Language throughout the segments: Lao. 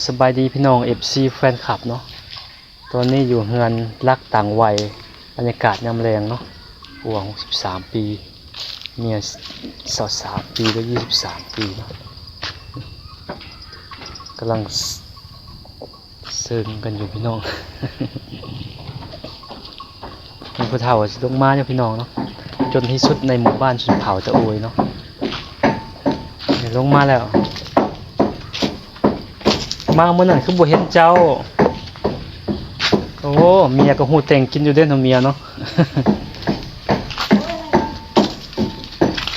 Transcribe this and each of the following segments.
ສະບາຍດີພີ່ນ້ອງ ເອັຟຊີ ແຟນຄລັບເນາະ, ຕອນນີ້ຢູ່ເຮືອນລັກຕ່າງໄວ, ບັນຍາກາດຍາມແລງເນາະ. ຜົວຫົກສິບສາມປີ, ເມຍຊາວສາມປີ ແລະ ຊາວສາມປີເນາະ, ກຳລັງ ເຊິ່ງກັນຢູ່ພີ່ນ້ອງ. ມີຜູ້ເຖົ້າຊິລົງມາຢູ່ພີ່ນ້ອງເນາະ, ຈົນທີ່ສຸດໃນໝູ່ບ້ານຊົນເຜົ່າຕະໂອຍເນາະ. ເດີນລົງມາແລ້ວ. ມາມື້ນັ້ນຄືບໍ່ເຫັນເຈົ້າ? ໂອ້ ເມຍກໍຮູ້ແຕ່ງກິນຢູ່ເດ້ເນາະເມຍເນາະ.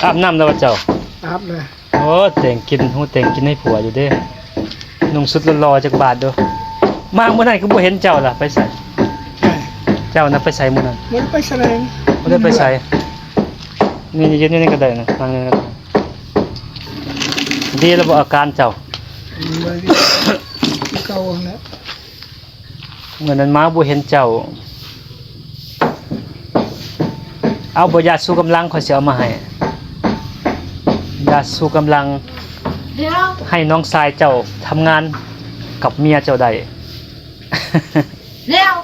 ອາບນ້ຳແລ້ວບໍ່ເຈົ້າ? ອາບແລ້ວ. ໂອ້ ແຕ່ງກິນ ຮູ້ແຕ່ງກິນໃຫ້ຜົວຢູ່ເດ້. ນຸ່ງຊຸດຫຼໍ່ໆຈັກບາດດູ. ມາມື້ນັ້ນຄືບໍ່ເຫັນເຈົ້າລະ ໄປໃສ? ເຈົ້ານະໄປໃສມື້ນັ້ນ? ບໍ່ໄດ້ໄປໃສ. ບໍ່ໄດ້ໄປໃສ. ນີ້ ນີ້ ຢູ່ນີ້ກໍໄດ້ນະ, ນັ່ງນີ້ກໍໄດ້. ດີແລ້ວບໍ່ອາການເຈົ້າ? ດີ ຄືເກົ່າຫັ້ນແຫຼະ. ມື້ນັ້ນມາບໍ່ເຫັນເຈົ້າ. ເອົາບໍ່ ຢາຊູກຳລັງ ຂ້ອຍຊິເອົາມາໃຫ້. ຢາຊູກຳລັງ ດຽວ ໃຫ້ນ້ອງຊາຍເຈົ້າທຳງານກັບເມຍເຈົ້າໄດ້. ດຽວ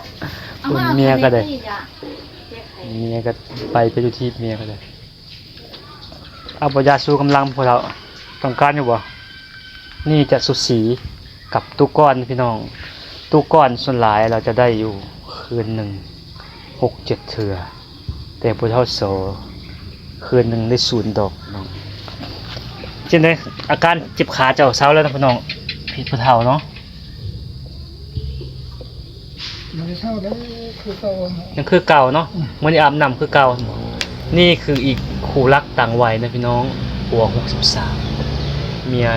ເອົາມາ ເມຍກໍໄດ້ ເມຍກໍໄປ ໄປຢູ່ທີ່ເມຍກໍໄດ້. ເອົາບໍ່ ຢາຊູກຳລັງ ພວກເຮົາຕ້ອງການຢູ່ບໍ່? ນີ້ຈະສຸສີກັບຕຸກອນພີ່ນ້ອງ. ຕຸກອນສ່ວນຫຼາຍລາວຈະໄດ້ຢູ່ຄືນໜຶ່ງຫົກເຈັດເທື່ອ, ແຕ່ຜູ້ເຖົ້າໂສຄືນໜຶ່ງໄດ້ສູນດອກພີ່ນ້ອງ. ຈັ່ງໃດ ອາການເຈັບຂາເຈົ້າເຊົາແລ້ວນະພີ່ນ້ອງ? ພີ່ຜູ້ເຖົ້າເນາະ. ຍັງຄືເກົ່າ ຍັງຄືເກົ່າເນາະ. ອືມ ມື້ນີ້ອາບນ້ຳຄືເກົ່າ. ນີ້ຄືອີກຄູ່ລັກຕ່າງໄວນະພີ່ນ້ອງ, ຜົວຫົກສິບສາມ ເມຍ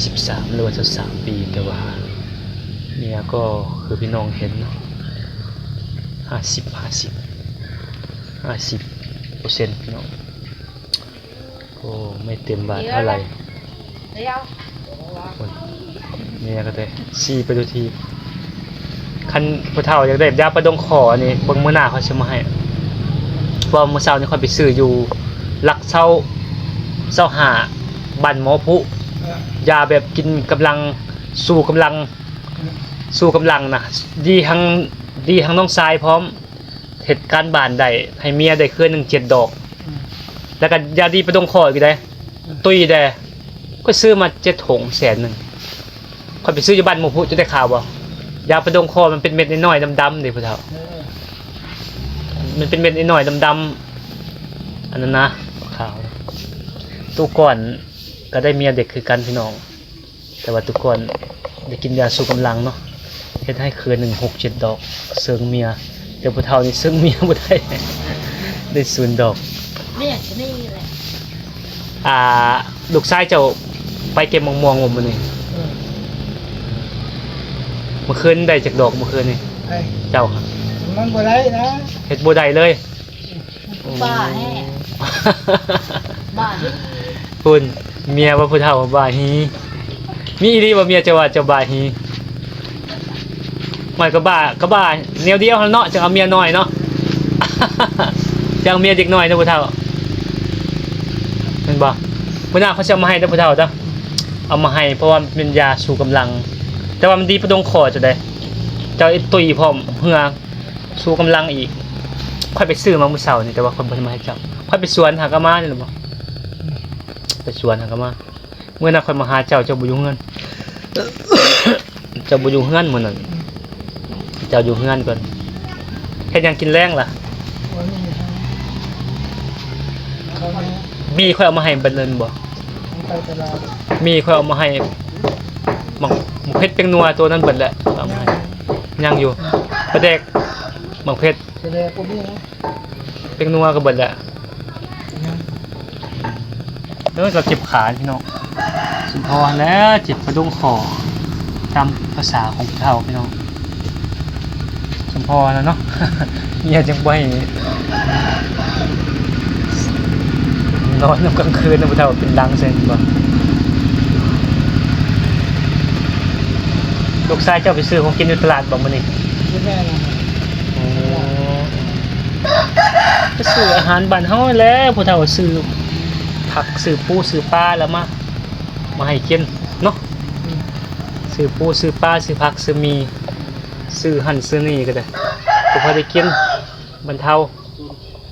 ຊາວສາມ ຫຼືວ່າຊາວສາມປີ, ແຕ່ວ່າເມຍກໍຄືພີ່ນ້ອງເຫັນເນາະ, ຫ້າສິບ ຫ້າສິບ ຫ້າສິບເປີເຊັນພີ່ນ້ອງ. ໂອ້ ໄມ່ເຕັມບາດເທົ່າໃດ. ດຽວ ໂອ້ຍ ເມຍກໍໄດ້ ຊີ້ໄປດູທີ. ຄັນຜູ້ເຖົ້າຢາກໄດ້ຢາປະດົງຄໍ່ນີ້ ເບິ່ງມື້ໜ້າຂ້ອຍຊິມາໃຫ້, ເພາະວ່າມື້ເຊົ້ານີ້ຂ້ອຍໄປຊື້ຢູ່ຫຼັກຊາວ ຊາວຫ້າ ບ້ານໝໍຜຸ. ຢາແບບກິນກຳລັງ ຊູກຳລັງ ຊູກຳລັງນະ, ດີທັງ ດີທັງນ້ອງຊາຍພ້ອມ. ເຮັດການບ້ານໄດ້ ໃຫ້ເມຍໄດ້ເຄືອໜຶ່ງເຈັດດອກ. ອືມ ແລ້ວກໍຢາດີປະດົງຄໍ່ອີກເດ້. ອືມ ຕຸ້ຍເດ້. ຂ້ອຍຊື້ມາເຈັດຖົງແສນໜຶ່ງ. ຂ້ອຍໄປຊື້ຢູ່ບ້ານໝູ່ພຸ ເຈົ້າໄດ້ຂ່າວບໍ່? ຢາປະດົງຄໍ່ມັນເປັນເມັດນ້ອຍໆ ດຳໆເດ້ຜູ້ເຖົ້າ. ເອີ ມັນເປັນເມັດນ້ອຍໆ ດຳໆ ອັນນັ້ນນະ ຂາວ. ຕູ້ກ່ອນກໍໄດ້ເມຍເດັກຄືກັນພີ່ນ້ອງ. ແຕ່ວ່າຕຸກອນໄດ້ກິນຢາຊູກຳລັງເນາະ, ເຮັດໃຫ້ເຄືອໜຶ່ງຫົກເຈັດດອກ ເຊິ່ງເມຍ. ແຕ່ຜູ້ເຖົ້ານີ້ເຊິ່ງເມຍບໍ່ໄດ້ ໄດ້ສູນດອກ. ແມ່ນ ກໍນີ້ແຫຼະ. ອ່າ ລູກຊາຍເຈົ້າໄປເກັບໝາກມ່ວງບໍ່ມື້ນີ້? ເອີ ມື້ຄືນໄດ້ຈັກດອກ? ມື້ຄືນນີ້ ໃຜ? ເຈົ້າຫະ. ມັນບໍ່ໄດ້ນະ. ເຮັດບໍ່ໄດ້ເລີຍ. ບ້າແຮງ ບ້າຮີ. ພຸ້ນ ເມຍວ່າຜູ້ເຖົ້າບ້າຮີ. ມີອີ່ຫຼີບໍ່ເມຍເຈົ້າວ່າເຈົ້າບ້າຮີ? ຂ້ອຍກໍບ້າ ກໍບ້າແນວດຽວຫັ້ນເນາະ, ຈັ່ງເອົາເມຍນ້ອຍເນາະ, ຈັ່ງເອົາເມຍເດັກນ້ອຍເນາະຜູ້ເຖົ້າ. ແມ່ນບໍ່? ມື້ໜ້າຂ້ອຍຊິເອົາມາໃຫ້ເດີຜູ້ເຖົ້າເດີ, ເອົາມາໃຫ້ ເພາະວ່າມັນເປັນຢາຊູກຳລັງ. ແຕ່ວ່າມັນດີປະດົງຄໍ່ເຈົ້າເດ້, ເຈົ້າເອັດຕຸ້ຍພ້ອມ ເຫື່ອ ຊູກຳລັງອີກ. ຂ້ອຍໄປຊື້ມາມື້ເຊົ້ານີ້ ແຕ່ວ່າຂ້ອຍບໍ່ໄດ້ມາໃຫ້ເຈົ້າ. ຂ້ອຍໄປສວນຫາກະມານີ້ແຫຼະບໍ່? ໄປສວນຫາກະມາ. ມື້ນັ້ນຂ້ອຍມາຫາເຈົ້າ ເຈົ້າບໍ່ຢູ່ເຮືອນ. ເຈົ້າບໍ່ຢູ່ເຮືອນມື້ນັ້ນ. ເຈົ້າຢູ່ເຮືອນກ່ອນ. ເຮັດຫຍັງກິນແລງລະ? ມີຂ້ອຍເອົາມາໃຫ້ເບິດເລີຍແມ່ນບໍ່? ມີຂ້ອຍເອົາມາໃຫ້. ໝາກ ໝາກເຜັດ ແປ້ງນົວ ໂຕນັ້ນເບິດແຫຼະ ເອົາມາໃຫ້. ຍັງຢູ່. ປາແດກ ໝາກເຜັດ ປາແດກກໍມີ. ແປ້ງນົວກໍເບິດແຫຼະ. ເອີ ລາວເຈັບຂາພີ່ນ້ອງ. ສົມພໍຫັ້ນແຫຼະ ເຈັບກະດູກຂໍ້ ຕາມພາສາຂອງຜູ້ເຖົ້າພີ່ນ້ອງ. ສົມພໍຫັ້ນແຫຼະເນາະ, ເມຍຈຶ່ງບໍ່ໃຫ້ນອນນຳກາງຄືນນະ ຜູ້ເຖົ້າເປັນຫຼັງໃສ່ແມ່ນບໍ່? ລູກຊາຍເຈົ້າໄປຊື້ຂອງກິນຢູ່ຕະຫຼາດບໍ່ມື້ນີ້? ບໍ່ໄດ້ລະ. ໂອ້ ໄປຊື້ອາຫານບ້ານເຮົາແຫຼະ, ຜູ້ເຖົ້າຊື້ຜັກ ຊື້ປູ ຊື້ປາ ແລ້ວມາ ມາໃຫ້ກິນເນາະ. ອືມ. ຊື້ປູ ຊື້ປາ ຊື້ຜັກ ຊື້ໝີ່ ຊື້ຫັ້ນຊື້ນີ້ກໍໄດ້ ກໍພໍໄດ້ກິນ ບັນເທົາ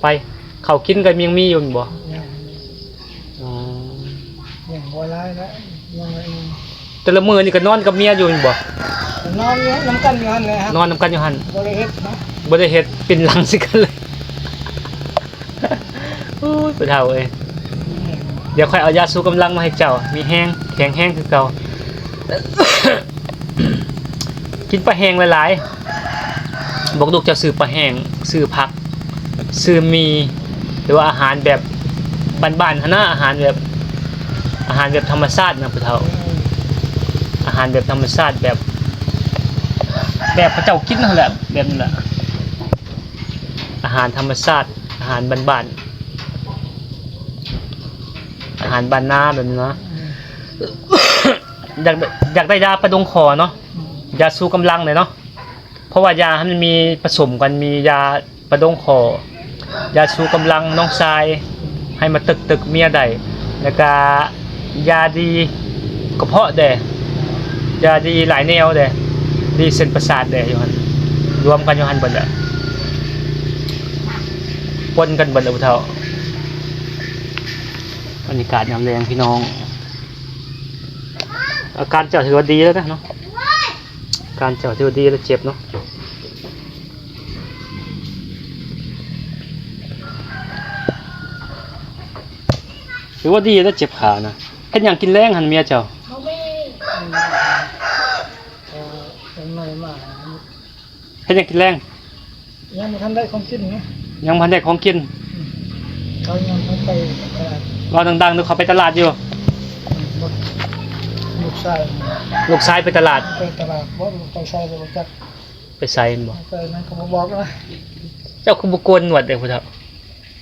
ໄປ. ເຂົ້າກິນກໍຍັງມີຢູ່ແມ່ນບໍ່? ຍັງ ອໍ ຍັງບໍ່ຫຼາຍນະ ຍັງ ແຕ່ລະມື້ນີ້ກໍນອນກັບເມຍຢູ່ແມ່ນບໍ່? ນອນຢູ່ນຳກັນຢູ່ຫັ້ນແຫຼະ ນອນນຳກັນຢູ່ຫັ້ນ ບໍ່ໄດ້ເຮັດນະ ບໍ່ໄດ້ເຮັດ ປິ່ນຫຼັງໃສ່ກັນເລີຍ. ໂອ້ຍ ຜູ້ເຖົ້າເອີຍ ດຽວຂ້ອຍເອົາຢາຊູກຳລັງມາໃຫ້ເຈົ້າ ມີແຮງ ແຂງແຮງຄືເກົ່າ. ກິນປາແຫ້ງຫຼາຍໆ ບອກລູກເຈົ້າຊື້ປາແຫ້ງ ຊື້ຜັກ ຊື້ໝີ່ ຫຼືວ່າອາຫານແບບບ້ານໆຫັ້ນນະ ອາຫານແບບ ອາຫານແບບທຳມະຊາດນະຜູ້ເຖົ້າ ອາຫານແບບທຳມະຊາດ ແບບ ແບບເຂົາເຈົ້າກິນຫັ້ນແຫຼະ ແບບນັ້ນແຫຼະ. ອາຫານທຳມະຊາດ ອາຫານບ້ານໆ ອາຫານບ້ານນາແບບນີ້ນະ. ຢາກ ຢາກໄດ້ຢາປະດົງຄໍເນາະ ຢາຊູກຳລັງເດ້ເນາະ ເພາະວ່າຢາຫັ້ນມັນມີປະສົມກັນ ມີຢາປະດົງຄໍ ຢາຊູກຳລັງນ້ອງຊາຍ ໃຫ້ມາຕຶກໆເມຍໄດ້ ແລ້ວກະ ຢາດີກະເພາະແດ່ ຢາດີຫຼາຍແນວແດ່ ດີເສັ້ນປະສາດແດ່ ຢູ່ຫັ້ນ ລວມກັນຢູ່ຫັ້ນເບິດແຫຼະ ປົນກັນເບິດແຫຼະຜູ້ເຖົ້າ. ບັນຍາກາດຍາມແລງພີ່ນ້ອງ ອາການເຈົ້າຖືວ່າດີແລ້ວນະເນາະ ອາການເຈົ້າຖືວ່າດີແລ້ວ ເຈັບເນາະ. ຖືວ່າດີແລ້ວເຈັບຂານະ. ເຮັດຫຍັງກິນແລງຫັ້ນເມຍເຈົ້າ? ເຂົາມີ ເອີ ເອີ ຈັກໜ້ອຍມາ ເຮັດຫຍັງກິນແລງ? ຍັງບໍ່ທັນໄດ້ຂອງກິນນະ ຍັງບໍ່ທັນໄດ້ຂອງກິນ. ອືມ ເຂົາຍັງບໍ່ໄປຕະຫຼາດ ເວົ້າດັງໆດູ ເຂົາໄປຕະຫຼາດຢູ່. ອືມ ລູກຊາຍ ລູກຊາຍໄປຕະຫຼາດ ໄປຕະຫຼາດ ບໍ່ ໄປໃສແລ້ວບໍ່ຈັກ. ໄປໃສແມ່ນບໍ່? ໄປນັ້ນກໍບໍ່ບອກນະ. ເຈົ້າຄືບໍ່ໂກນໜວດເດ້ຜູ້ເຖົ້າ?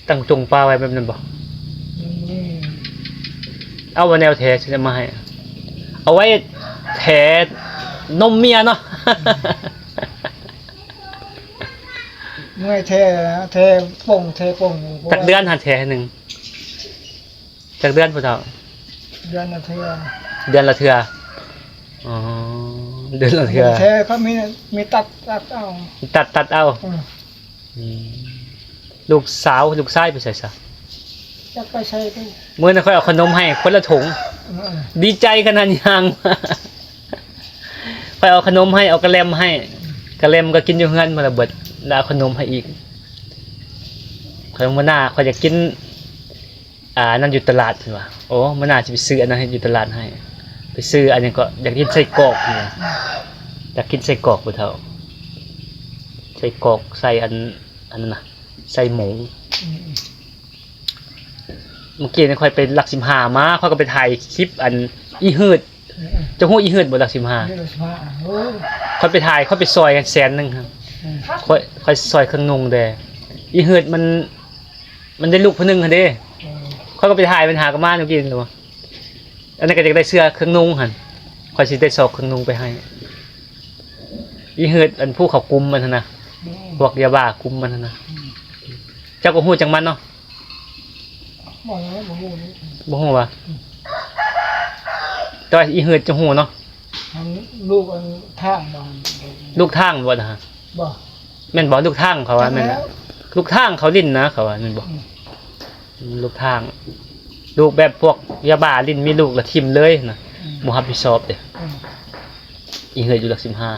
ຕັ້ງຈົ່ງປາໄວ້ແບບນັ້ນບໍ່? ອືມ ເອົາວ່າແນວແທ້ຊິເອົາມາໃຫ້ ເອົາໄວ້ແທ້ນົມເມຍເນາະ. ເມື່ອຍແທ້ນະ ແທ້ປົ່ງ ແທ້ປົ່ງ. ຈັກເດືອນຫັ້ນແທ້ໜຶ່ງ? ຈັກເດືອນຜູ້ເຖົ້າ? ເດືອນລະເທື່ອ ເດືອນລະເທື່ອ. ອໍ ເດືອນລະເທື່ອ. ແທ້ເຂົາມີ ມີຕັດ ຕັດເອົາ ຕັດ ຕັດເອົາ. ອືມ ອືມ ລູກສາວ ລູກຊາຍໄປໃສຊະ? ຈັກໄປໃສເດ້. ມື້ນັ້ນຂ້ອຍເອົາຂະໜົມໃຫ້ຄົນລະຖົງ ເອີ ດີໃຈຂະໜາດຍ່າງ ຂ້ອຍເອົາຂະໜົມໃຫ້ ເອົາກະແລັມໃຫ້ ກະແລັມກໍກິນຢູ່ເຮືອນໝົດລະເບິດ ແລ້ວເອົາຂະໜົມໃຫ້ອີກ. ຂ້ອຍ ມື້ໜ້າຂ້ອຍຢາກກິນ ອ່າ ອັນນັ້ນຢູ່ຕະຫຼາດ ເພິ່ນວ່າ. ໂອ້ ມື້ໜ້າຊິໄປຊື້ອັນນັ້ນໃຫ້ ຢູ່ຕະຫຼາດໃຫ້ ໄປຊື້ອັນຫຍັງເກາະ ຢາກກິນໄສ້ກອກ ເພິ່ນວ່າ. ຢາກກິນໄສ້ກອກຜູ້ເຖົ້າ ໄສ້ກອກໃສ່ອັນ ອັນນັ້ນນະ ໃສ່ໝູ. ອືມ ເມື່ອກີ້ນີ້ຂ້ອຍໄປຫຼັກສິບຫ້າມາ ຂ້ອຍກໍໄປຖ່າຍຄລິບອັນອີຫືດ. ອືມ ເຈົ້າຮູ້ອີຫືດບໍ່? ຫຼັກສິບຫ້າ ເດືອນລະສິບຫ້າ. ໂອ້ ຂ້ອຍໄປຖ່າຍ ຂ້ອຍໄປຊ່ອຍແສນໜຶ່ງຫັ້ນ. ອືມ ຂ້ອຍ ຂ້ອຍຊ່ອຍເຄື່ອງນຸ່ງແດ່ ອີຫືດມັນ ມັນໄດ້ລູກຜູ້ໜຶ່ງຫັ້ນເດ້. ເອີ ຂ້ອຍກໍໄປຖ່າຍມັນຫາກໍມາເມື່ອກີ້ນີ້ແຫຼະ. ອັນນັ້ນກໍຢາກໄດ້ເສື້ອເຄື່ອງນຸ່ງຫັ້ນ ຂ້ອຍຊິໄດ້ຊອກເຄື່ອງນຸ່ງໄປໃຫ້. ອີຫືດ ອັນຜູ້ເຂົາກຸມມັນຫັ້ນນະ. ອືມ ພວກຢາບ້າກຸມມັນຫັ້ນນະ. ອືມ ເຈົ້າກໍຮູ້ຈັກມັນເນາະ? ບໍ່ ບໍ່ຮູ້ ບໍ່ຮູ້ຫວາ? ອືມ ແຕ່ວ່າອີຫືດຈະຮູ້ເນາະ. ອັນລູກອັນທາງບໍ່? ລູກທາງບໍ່ນະ? ບໍ່ ແມ່ນບໍ່? ລູກທາງເຂົາວ່າແມ່ນນະ ແມ່ນແລ້ວ ລູກທາງເຂົາຫຼິ້ນນະ ເຂົາວ່າແມ່ນບໍ່? ອືມ ອືມ ລູກທາງ ລູກແບບພວກຢາບ້າຫຼິ້ນ ມີລູກລະຖິ້ມເລີຍນະ. ອືມ ບໍ່ຮັບຜິດຊອບເດ້. ອືມ ອີເຮືອນຢູ່ຫຼັກສິບຫ້າ